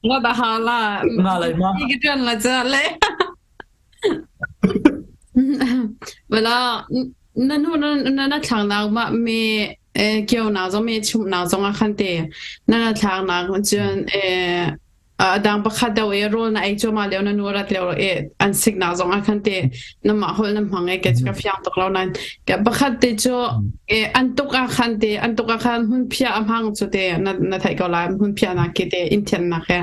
ငါတဟာလာငါလိုက်မဒီကတန်လာကြလေเวลาနနနနทางนางมาเมเอเกี่ยวนาจงเมชุมนาจงอะคันเตนนทางนางจนเอ a dang pakhat deuh i rawl na ei cuahmah lio na nu rat lio i an siknak zong ah khan te na mah holh na hmang i ka fiang tuk lo nain pakhat te cu an tuk ah khan te an tuk ah khan hmunphiah a hmang cu te na na theih ko lai hmunphiah nak ki te inn thiannak he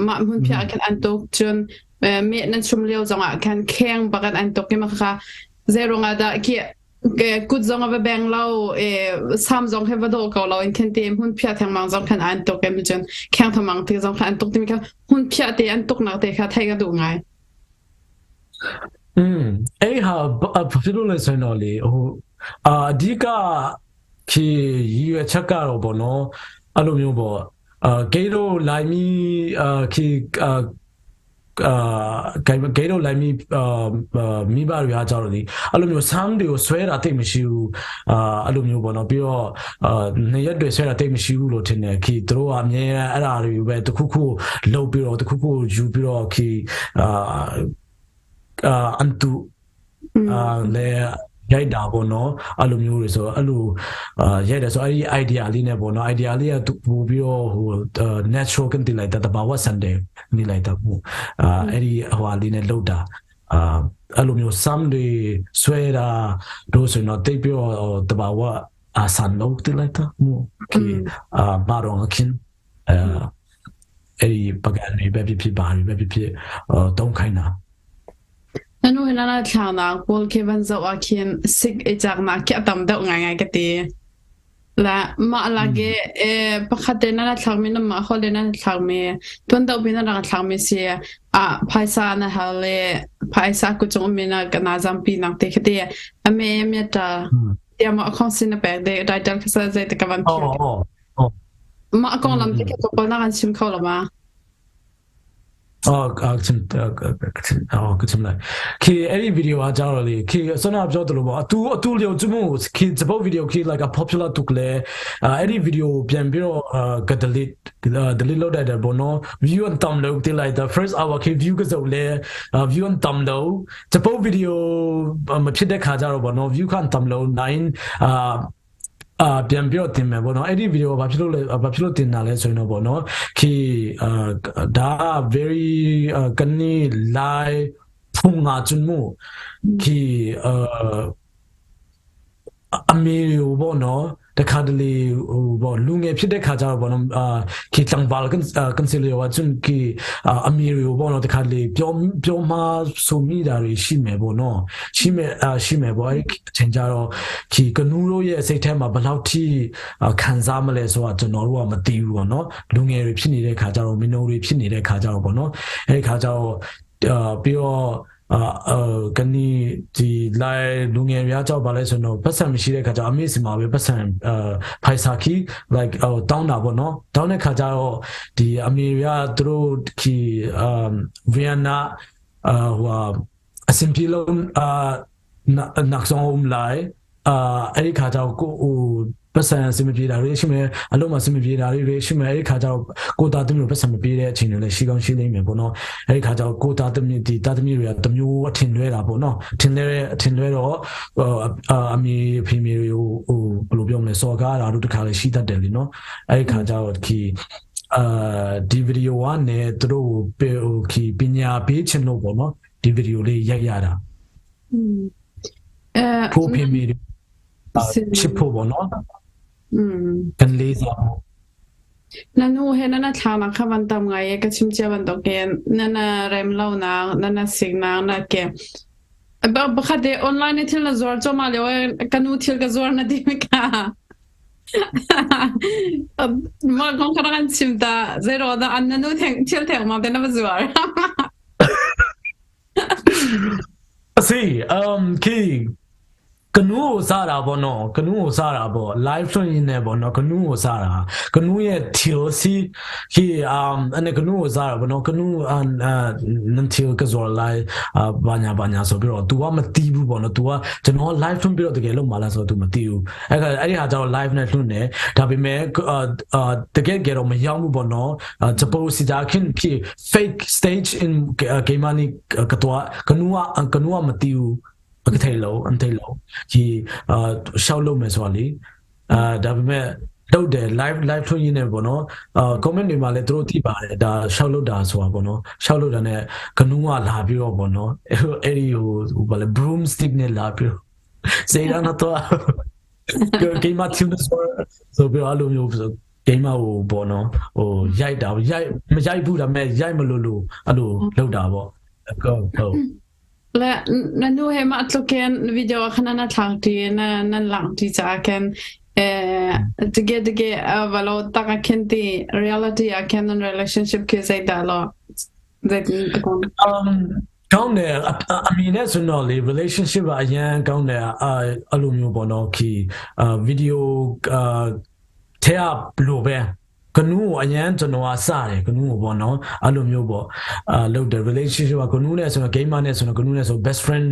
mah hmunphiah ah khan an tuk cun meh nan chum lio zong ah khan kheng bakat an tuk i mah kha zei ruangah dah khi kut zong a va beng lo sam zong he va dawh ko lo in khen te hmun phiah thengmang zong khan an tuk em cun kheng thangmang te zong khan an tuk timi kha hmun phiah te an tuk nak te kha thei ka duh ngai. อืมအဲ့ဟာဘာဖြစ်လို့လဲဆိုတော့လေဟိုအာအဓိကခီရည်ရွယ်ချက်ကတော့ပေါ့နော်အဲ့လိုမျိုးပေါ့အာဂေးတို့လိုက်မီအာခီအာ အာဂိုင်ဂိတို့လိုက်မီအာမိဘတွေအားကြတော့ဒီအဲ့လိုမျိုးဆမ်းတွေကိုဆွဲတာတိတ်မရှိဘူးအာအဲ့လိုမျိုးပေါ့နော်ပြီးတော့အာနေရက်တွေဆွဲတာတိတ်မရှိဘူးလို့ထင်တယ်ခီသူတို့ကအမြဲအဲ့ဒါတွေပဲတခုခုလှုပ်ပြီးတော့တခုခုယူပြီးတော့ခီအာအာအန်တူအာလေရိုက်တာပေါ့နော်အဲ့လိုမျိုးတွေဆိုအဲ့လိုအာရိုက်တယ်ဆိုအဲ့ဒီ idea လေးနဲ့ပေါ့နော် idea လေးကပို့ပြီးတော့ဟို natural ကန်တင်လိုက်တာတဘာဝဆန်တယ်နေလိုက်တာပေါ့အာအဲ့ဒီဟိုဟာလေးနဲ့လှုပ်တာအာအဲ့လိုမျိုး some တွေဆွဲတာတို့ဆိုတော့တိတ်ပြီးတော့တဘာဝအာဆန်လို့တင်လိုက်တာမို့ကီအာဘာတော့ခင်အဲအဲ့ဒီပကံတွေပဲဖြစ်ဖြစ်ပါတွေပဲဖြစ်ဖြစ်တုံးခိုင်းတာ နnu na na thla na pawl khi van zoh ah khin sik i cak nak khi a tam deuh ngaingai ka ti. La mah lak i pakhat te na na thlakmi na mah holh na thlakmi tuan deuh pi na rak thlakmi si ah phaisa na hal i phaisa ku cung ummi na ka na zampi nak te khi ti ame me ta tia ma khong sin na pek de title kha sa zai te ka van phir. Mah konglam te khi tlawmpal na kan chim kho lo ma? အော်ချင်အော်ကချင်လိုက်ခေအဲ့ဒီဗီဒီယိုအကြောင်းလေခေစနာပြောတယ်လို့ပေါ့အတူအတူလျော်ချမှုခေစပုတ်ဗီဒီယိုခေ like a popular တုကလေအဲ့ဒီဗီဒီယိုပြန်ပြီးတော့က delete delete လုပ်တယ်ပေါ့နော် view and thumb လုပ်တယ် like the first hour ခေ view ကစုံလေ view and thumb လုပ်စပုတ်ဗီဒီယိုမဖြစ်တဲ့ခါကျတော့ပေါ့နော် view ကန် thumb လုပ်9အာအာပြန်ပြောတင်မယ်ပေါ့နော်အဲ့ဒီဗီဒီယိုဘာဖြစ်လို့လဲဘာဖြစ်လို့တင်တာလဲဆိုရင်တော့ပေါ့နော်ခေအာဒါ very ကနေ live ဖုန်ငါကျွမှုခေအာအမေရောပေါ့နော်တခါတလေဟိုပေါ့လူငယ်ဖြစ်တဲ့ခါကျတော့ပေါ့နော်အာခေတံဘာကန်ကန်စီလီဝါချွန်ခေအမေရောပေါ့နော်တခါတလေပြောပြောမဆိုမိတာတွေရှိမယ်ပေါ့နော်ရှိမယ်အာရှိမယ်ပေါ့အဲ့အချိန်ကျတော့ခေကနူးတို့ရဲ့စိတ်ထဲမှာဘယ်လောက်ထိခံစားမလဲဆိုတော့ကျွန်တော်တို့ကမသိဘူးပေါ့နော်လူငယ်တွေဖြစ်နေတဲ့ခါကျတော့မင်းတို့တွေဖြစ်နေတဲ့ခါကျတော့ပေါ့နော်အဲ့ဒီခါကျတော့အာပြီးတော့အာကနေဒီလိုက်လူငယ်များကြောက်ပါလဲဆိုတော့ပတ်စံမရှိတဲ့ခါကျအမေစီမှာပဲပတ်စံအာဖိုင်ဆာခီ like ဟိုတောင်းတာပေါ့နော်တောင်းတဲ့ခါကျတော့ဒီအမေကသူတို့ခီအာဗီယက်နာအာဟိုအစင်ပြေလုံးအာနက်ဆောင်လိုက်အာအဲ့ဒီခါကျတော့ကိုဟိုပတ်စံအဆင်မပြေတာတွေရှိမယ်အလုံးမအဆင်မပြေတာတွေရှိမယ်အဲ့ဒီခါကျတော့ကိုတာသမီးတို့ပတ်စံမပြေတဲ့အချိန်တွေလည်းရှိကောင်းရှိလိမ့်မယ်ပေါ့နော်အဲ့ဒီခါကျတော့ကိုတာသမီးဒီတာသမီးတွေကတမျိုးအထင်လွဲတာပေါ့နော်အထင်လွဲအထင်လွဲတော့အမေဖေမေတွေဟိုဟိုဘယ်လိုပြောမလဲစော်ကားတာတို့တခါလည်းရှိတတ်တယ်လीနော်အဲ့ဒီခါကျတော့ခီအာဒီဗီဒီယိုကနေသူတို့ဟိုခီပညာပေးချင်လို့ပေါ့နော်ဒီဗီဒီယိုလေးရိုက်ရတာ อืมအဲ ဖိုးဖေမေတွေချစ်ဖို့ပေါ့နော် อืม ကန်လေးစားဖို့ Na nu he na na thla kha van tam ngai ka chim chia ban to ke na na rem lo na na na sig na na ke ba ba kha de online thil na zor cho ma le ka nu thil ka zor na di me ka ma kong kha kan chim ta zero da an na nu theng thil theng ma te na ba zor စီအမ်ကီကနူကိုစားတာပေါ့နော်ကနူကိုစားတာပေါ့ live လွှင့်နေတယ်ပေါ့နော်ကနူကိုစားတာကနူရဲ့ TLC ဟီအမ်အနေကနူကိုစားတာပေါ့နော်ကနူအန်နန်တီကဇော်လိုက်ဘာညာဘာညာဆိုပြီးတော့ तू ကမတီးဘူးပေါ့နော် तू ကကျွန်တော် live လွှင့်ပြီးတော့တကယ်လုံးမလားဆိုတော့ तू မတီးဘူးအဲ့ကအဲ့ဒီဟာကျတော့ live နဲ့လွှင့်နေဒါပေမဲ့အာတကယ်ကြတော့မရောက်ဘူးပေါ့နော်ဂျပန်စီဂျာခင်ဖြစ် fake stage in game နီကတော့ကနူကကနူကမတီးဘူးအထေလုံးအထေလုံးဒီအာရှောက်လို့မယ်ဆိုတာလေအာဒါပေမဲ့လုပ်တယ် live live ထွင်းရင်းနေပေါ့နော်အာ comment တွေမှာလည်းသူတို့သိပါတယ်ဒါရှောက်လို့တာဆိုတာပေါ့နော်ရှောက်လို့တာနဲ့ကနူးကလာပြီးတော့ပေါ့နော်အဲ့ဒီဟိုဟိုဘာလဲ broom stick နဲ့လာပြီးတော့စေရနာတော့ game မတင်ဆိုဆိုပြီးတော့အဲ့လိုမျိုးဆို game ဟိုပေါ့နော်ဟိုရိုက်တာရိုက်မရိုက်ဘူးဒါပေမဲ့ရိုက်မလို့လို့အဲ့လိုလုပ်တာပေါ့ဟုတ်ဟုတ် Le na nu he ma tloken video khana na thlang ti na na lang ti cha ken tige tige valo ta ka ken ti reality a ken relationship ke sai da lo zai kon um ကောင်းတယ်အမီနဲ့ဆိုတော့လေ relationship ကအရန်ကောင်းတယ်အဲ့လိုမျိုးပေါ့နော်ခီအာဗီဒီယိုအာထဲကဘလို့ပဲကနူးကိုအရန်ကျွန်တော်ကစတယ်ကနူးကိုပေါ့နော်အဲ့လိုမျိုးပေါ့အာလုပ်တယ် relationship ကကနူးနဲ့ဆိုတော့ gamer နဲ့ဆိုတော့ကနူးနဲ့ဆို best friend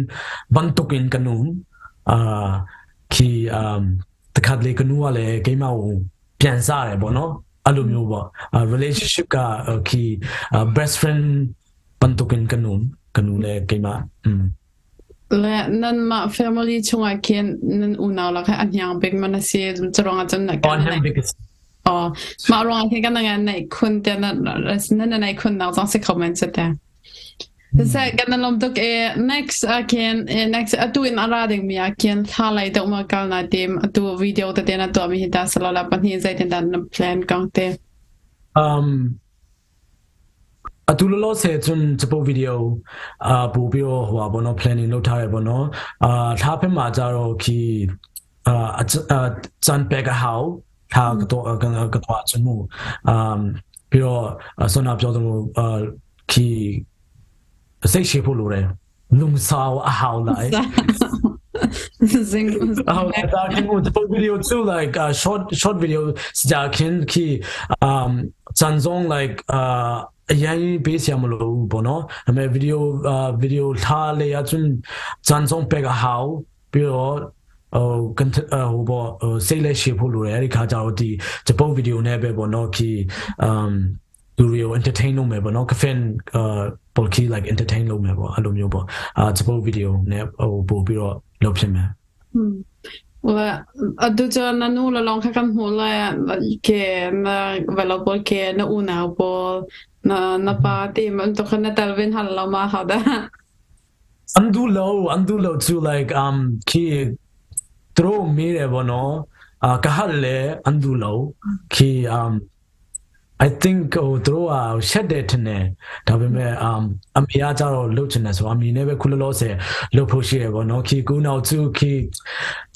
ဘန်တုကင်ကနူးအာခီအမ်တခါလေကနူးကလည်း gamer ကိုပြန်စတယ်ပေါ့နော်အဲ့လိုမျိုးပေါ့ relationship ကခီ best friend ဘန်တုကင်ကနူးကနူးလည်း gamer อืม Le nan ma family chunga ken nan unaw la kha anyang big man si churong a chun na on him because 哦ma rong ke kan nga nei khun te na na na nei khun na jong se comment se te se kan na lom tuk e next a ken next atu in ara ding mi a ken tha lai de ma kal na tim atu video te te na to mi ta sala la pa ni zai ten dan plan kang te um အတူလောလောဆယ်ကျွန်စပုတ်ဗီဒီယိုအာပို့ပြီးတော့ဟိုပါဘောနော် planning လုပ်ထားရပေါ့နော်အာထားဖက်မှာကြတော့ခီအာစန်ပက်ကဟောထားကတော့ကတော့ချမှုအမ်ပြီးတော့ဆွမ်းနာပြောသလိုအာခီစိတ်ရှိဖို့လိုတယ်လုံစားအဟောင်းလိုက် zing Oh, that can the video too like short short video ကြာခင်ခီ um စန်ဇုံ like အရင်ပေးစရာမလိုဘူးပေါ့နော်ဒါပေမဲ့ဗီဒီယိုဗီဒီယိုထားလေအကျွန်းစံဆုံးပဲကဟောင်းပြီးတော့ဟိုကန်ဟိုပေါ့စိတ်လက်ရှိဖို့လိုတယ်အဲ့ဒီခါကျတော့ဒီဂျပန်ဗီဒီယိုနဲ့ပဲပေါ့နော်ခီအမ်လူတွေကို entertain လုပ်မယ်ပေါ့နော် caffeine ပေါ်ခီ like entertain လုပ်မယ်ပေါ့အဲ့လိုမျိုးပေါ့အာဂျပန်ဗီဒီယိုနဲ့ဟိုပို့ပြီးတော့လုပ်ဖြစ်မယ် ဟိုအတူချနနူလလောင်ခကန်ဟိုလာကေနာဝလောပေါ်ကေနာဦးနာပေါ်နာနာပါတီမန်တော့ခနတလ်ဝင်းဟလမဟာဒါ အန်ဒူလောအန်ဒူလော to like ခီသူတို့မေးတယ်ပေါ့နော်အာကဟလေအန်ဒူလောခီ I think ဟိုသူတို့ကရှက်တယ်ထင်တယ်ဒါပေမဲ့ um အမေကကြတော့လှုပ်ချင်တယ်ဆိုအမေနဲ့ပဲခုလောလောဆယ်လှုပ်ဖို့ရှိရပေါ့နော်ခီကူနောက်သူခီ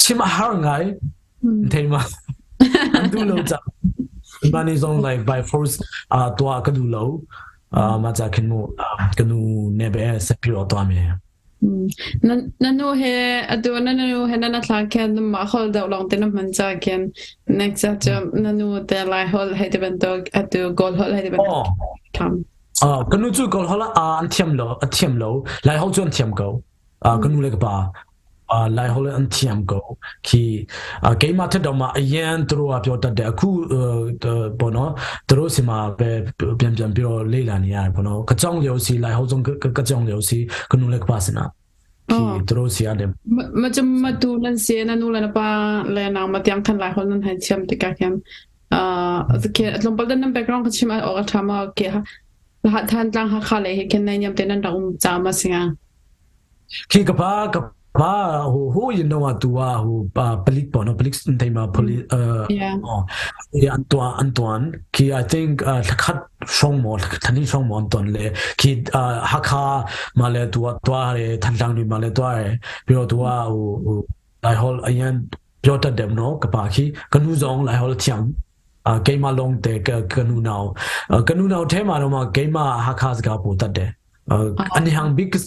ချင်မဟာငိုင်းထိမအန်ဒူလောကြမနီဇုံ like by force အာတော့ကဒူလောအာမကြခင်မို့ကနူနေပဲဆက်ပြီးတော့တွားမယ် နနူဟေအတူနနူဟေနနထလာကန်မခေါ်တော့လောင်တင်မန်ကြကန် next ချနနူတဲလိုက်ဟောဟေတဘန်တော့အတူဂေါ်ဟောဟေတဘန်ထမ် အာကနူကျဂေါ်ဟောလာအန်တီမ်လောအတီမ်လောလိုက်ဟောကျန်တီမ်ကောအာကနူလေကပါအာလိုက်ဟောလအန်တီမ်ကောခီအဂိမ်းမထက်တော့မှအရန်သူတို့ကပြောတတ်တယ်အခုဘောနော်သူတို့စီမှာပဲပြန်ပြန်ပြီးတော့လေ့လာနေရတယ်ဘောနော်ကကြောင်လျောစီလိုက်ဟောဆုံးကကြောင်လျောစီကနူလေကပါစနာခီသူတို့စီရတယ် မချမတူနန်စီနနူလနပါလဲနာမတျံခန်လိုက်ဟောနန်ဟန်ချမ်တကကန်အာကေအလုံးပဒန background ကချင်အော်ထမကေဟာထန်တန်ဟာခလေကန်နေညမ်တဲ့နန်တော့ဂျာမစငါ ခိကပါကပါဟိုဟိုရင်တော့တူဟာဟိုပလိပေါ့နော်ပလိတိုင်မှာပလိအော်အန်တွမ်အန်တွမ်ခိ I think ခတ်ရှောင်းမောထနီရှောင်းမောန်တွန်လေခိဟာခါမလဲတူတွားတယ်ထန်တန်းတွေမလဲတွားတယ်ပြီးတော့တူဟာဟိုဟိုလိုက်ဟောအရင်ပြောတတ်တယ်နော်ကပါခိကနူဆောင်လိုက်ဟောချမ်အာဂိမ်းမလုံးတဲ့ကနူနောကနူနောထဲမှာတော့မှဂိမ်းမဟာခါစကားပိုတတ်တယ်အနိဟန်ဘစ်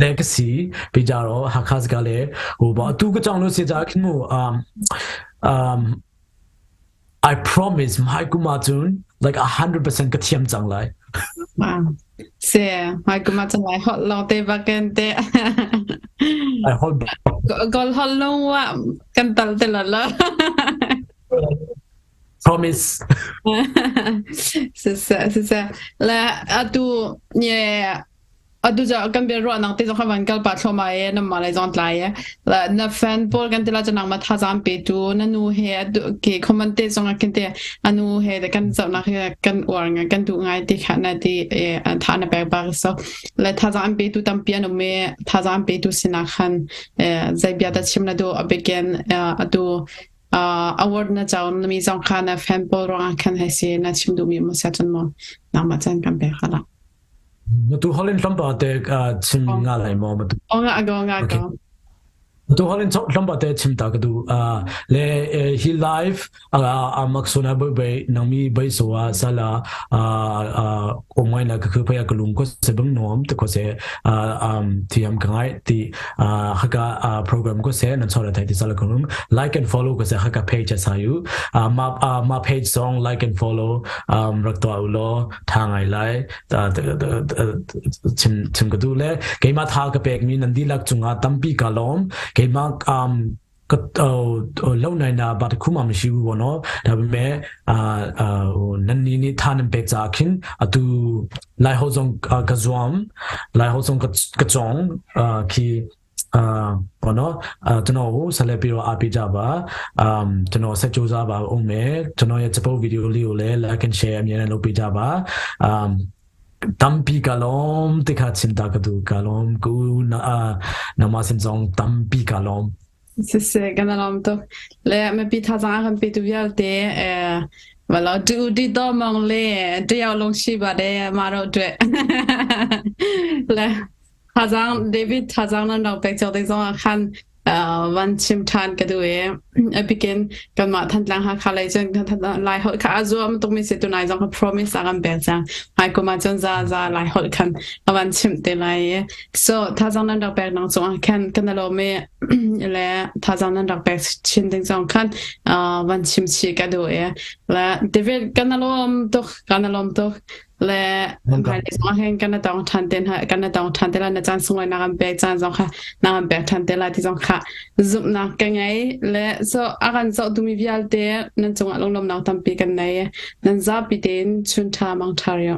legacy ပြီးကြတော့ဟာခါစကလည်းဟိုပေါ့အတူကကြောင်လို့စေကြခင်မို့ um um I promise my kumatun like 100% ကတိယမ်จังလိုက် wow စေမိုက်ကမချလိုက်ဟောလောတေဘကန်တေ I hold ဂေါ်ဟလောဝကန်တလတလလာ promise 是是是是来阿杜耶အတူကြကံပြရောနန်တေဇခဝန်ကလပတ်ထမယေနမလေးဇွန်တလာယေလာနဖန်ပေါ်ကန်တလာချနမထဇမ်ပေတူနနူဟေအတူကေကွန်မန်တေဇွန်ကန်တေအနူဟေဒကန်ဇောနာကန်ဝရငကန်တူငိုင်းတိခနာတိအထာနဘဘာဆောလာထဇမ်ပေတူတမ်ပြနမေထဇမ်ပေတူစနာခန်ဇိုင်ပြတချင်နဒိုအဘကန်အတူ award na jawn na mi zong kha na fan bol rong kan he si na chim du mi mo sa chun mo na ma chan kan pe khala တူဟောလင်လမ်ပါတဲ့ချင်ငါလိုက်မောမတူ အော်ငါကောငါကော တူဟောလင်လမ်ပါတဲ့ချင်တာကတူအာလေဟီ live အာမက်ဆိုနာဘဘေနမီဘိဆိုဝါဆလာအာအာโอမိုင်လာကခုဖယကလုံကိုစဘငနုံတကိုစေအာအမ်တီယမ်ကငိုင်တီအာဟကအာ program ကိုစေနန်ဆောရတဲ့ဒီဆလာကုံ like and follow ကိုစေဟက page ဆာယူအာမအာမ page song like and follow အမ်ရတော့လောทางไงไลชิมชิมก็ดูแลเกมาทากะเปกมีนันดีลักจุงอาตัมปีกาลอมเกมาအမ်ကလုံနိုင်တာဘာတခုမှမရှိဘူးပေါ့နော်ဒါပေမဲ့အာဟိုနန်နီနီထာနန်ပေဇာခင်အတူလိုက်ဟောဆောင်ကဇွမ်လိုက်ဟောဆောင်ကကြောင်အာခီအာဘောနော်အာကျွန်တော်ကိုဆက်လက်ပြီးတော့အားပေးကြပါအမ်ကျွန်တော်ဆက်ကြိုးစားပါအောင်မယ်ကျွန်တော်ရဲ့စပုတ်ဗီဒီယိုလေးကိုလည်း like and share အများနဲ့လုပ်ပေးကြပါအမ်တမ်ပီကလုံးတခါချင်တာကတူကလုံးကူနာနမစင်ဆောင်တမ်ပီကလုံး စစ်စကနလမ်တော့လေမပီထားစားဟန်ပီတူရတဲ့အဲမလာတူဒီတော့မောင်လေးတယောက်လုံးရှိပါတယ်မတို့အတွက်လေဟာဇန်ဒေးဗစ်ဟာဇန်နတော့ပဲကြောတဲ့ဆောင်ခန်วันชิมทานกันด้วยอบิเกนกันมาทันลังหาคาเลยจนทันลายหดค่ะอาซัวมันต้องมีสิตัวนายจง promise อากันเบลจังไฮกูมาจนซาซาลายหดคันวันชิมเตลาย so ถ้าจังนั้นดอกแบกน้องจงคันกันเราไม่และถ้าจังนั้นดอกแบกชินถึงจงคันวันชิมชีกันด้วยและเดวิดกันเราตกกันเราตก Le hmailei zong ah hin kan na tong ṭhan te hna kan na tong ṭhan te lai na caan sunglawi na kan pek caan zong kha na kan pek ṭhan te lai ti zong kha zumhnak ka ngei le so a kan zoh tumi vialte nan cungah lunglawmhnak tampi kan nei nan zapi tein chun ṭha mang ṭha rio.